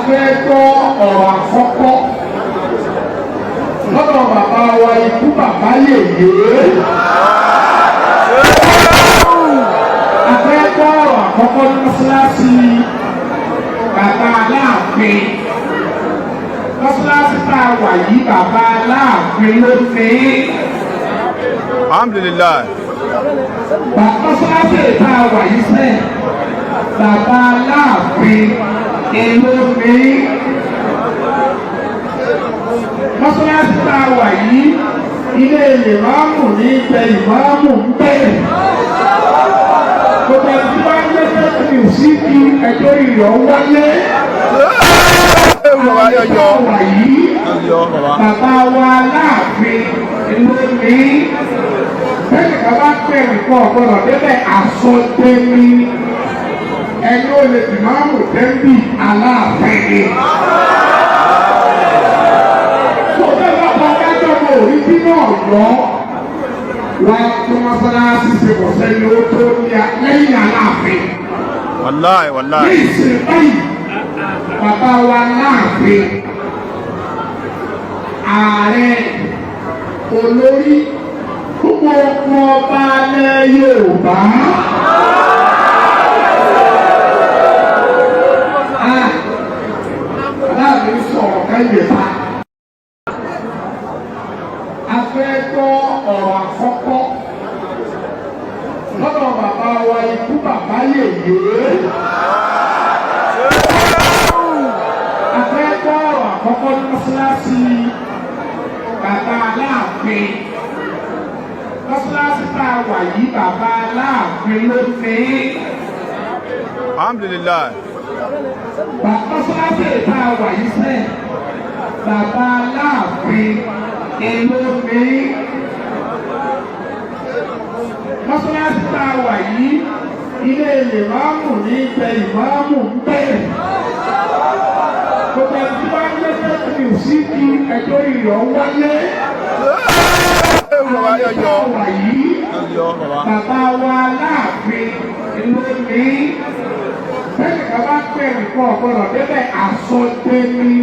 Fẹ́ gbọ́ ọ̀rọ̀ àkọ́kọ́ lọ́dọ̀ bàbá wa, ikú bàbá yèyé. A fẹ́ gbọ́ ọ̀rọ̀ àkọ́kọ́ ní mọ́ṣáláṣí bàbá Aláàfin. Mọ́ṣáláṣí tá a wà yìí, bàbá Aláàfin ló ní. Alhamdulillah. Mọ́ṣáláṣí tá a wà yìí sẹ́, bàbá Aláàfin ló ní. Mọ́ṣáláṣí tá a wà yìí, ilé ìmáàmù ní ibẹ̀, ìmáàmù ń bẹ̀rẹ̀. Gbogbo ẹni tí wọ́n ń gbé fake news sí kí ẹjọ́ ìrọ̀ wáyé. Bàbá yọyọ. Wà yìí, Yọ bàbá. Bàbá wa Aláàfin ló ní. Bẹ́ẹ̀ni, bàbá pè nìkan ọ̀gbọ́dọ̀ débẹ̀ àsọdẹ́ni. Ẹni ó lè dìmáàmù dẹ́bì, Aláàfin ni. Tó bẹ́ẹ̀ bá bá dájọ́ mọ òrí bí náà lọ. Wá tó mọ́sálásí ṣe kọ̀ sẹ́ni ó tó ní lẹ́yìn Aláàfin. Wallahi, Ní wallahi. ìsìn báyìí, bàbá wa láàfin, ààrẹ, olórí gbogbo ọba alẹ́ Yorùbá. Ah, Aláàfin sọ̀rọ̀ kẹ́yìn ta. A fẹ́ gbọ́ ọ̀rọ̀ àkọ́kọ́ lọ́dọ̀ bàbá wa, ikú bàbá yèyé. A fẹ́ gbọ́ ọ̀rọ̀ àkọ́kọ́ ní mọ́ṣáláṣí bàbá Aláàfin. Mọ́ṣáláṣí tá a wà yìí, bàbá Aláàfin ló ní. Alhamdulillah. Mọ́ṣáláṣí tá a wà yìí sẹ́, bàbá Aláàfin ló ní. Mọ́ṣáláṣí tá a wà yìí, ilé ìmáàmù ní ibẹ̀, ìmáàmù ń bẹ̀rẹ̀. Gbogbo ẹni tí wọ́n ń gbé fake news sí kí ẹjọ́ ìrọ̀ wáyé. Bàbá yọyọ. Wà yìí, Yọ bàbá. Bàbá wa Aláàfin ló ní. Bẹ́ẹ̀ni, bàbá pè nìkan ọ̀gbọ́dọ̀ débẹ̀ àsọdẹ́ni.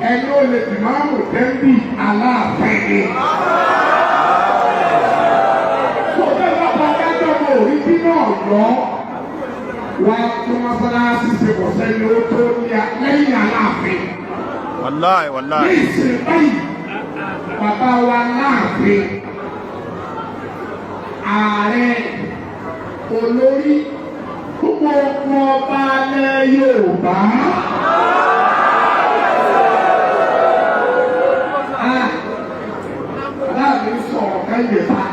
Ẹni ó lè dìmáàmù dẹ́bì, Aláàfin ni. Tó bẹ́ẹ̀ bá bá dájọ́ mọ òrí bí náà lọ. Wá tó mọ́sálásí ṣe kọ̀ sẹ́ni ó tó ní lẹ́yìn Aláàfin. Wallahi, Ní wallahi. ìsìn báyìí, bàbá wa láàfin, ààrẹ, olórí gbogbo ọba alẹ́ Yorùbá. Ah, Aláàfin sọ̀rọ̀ kẹ́yìn ta.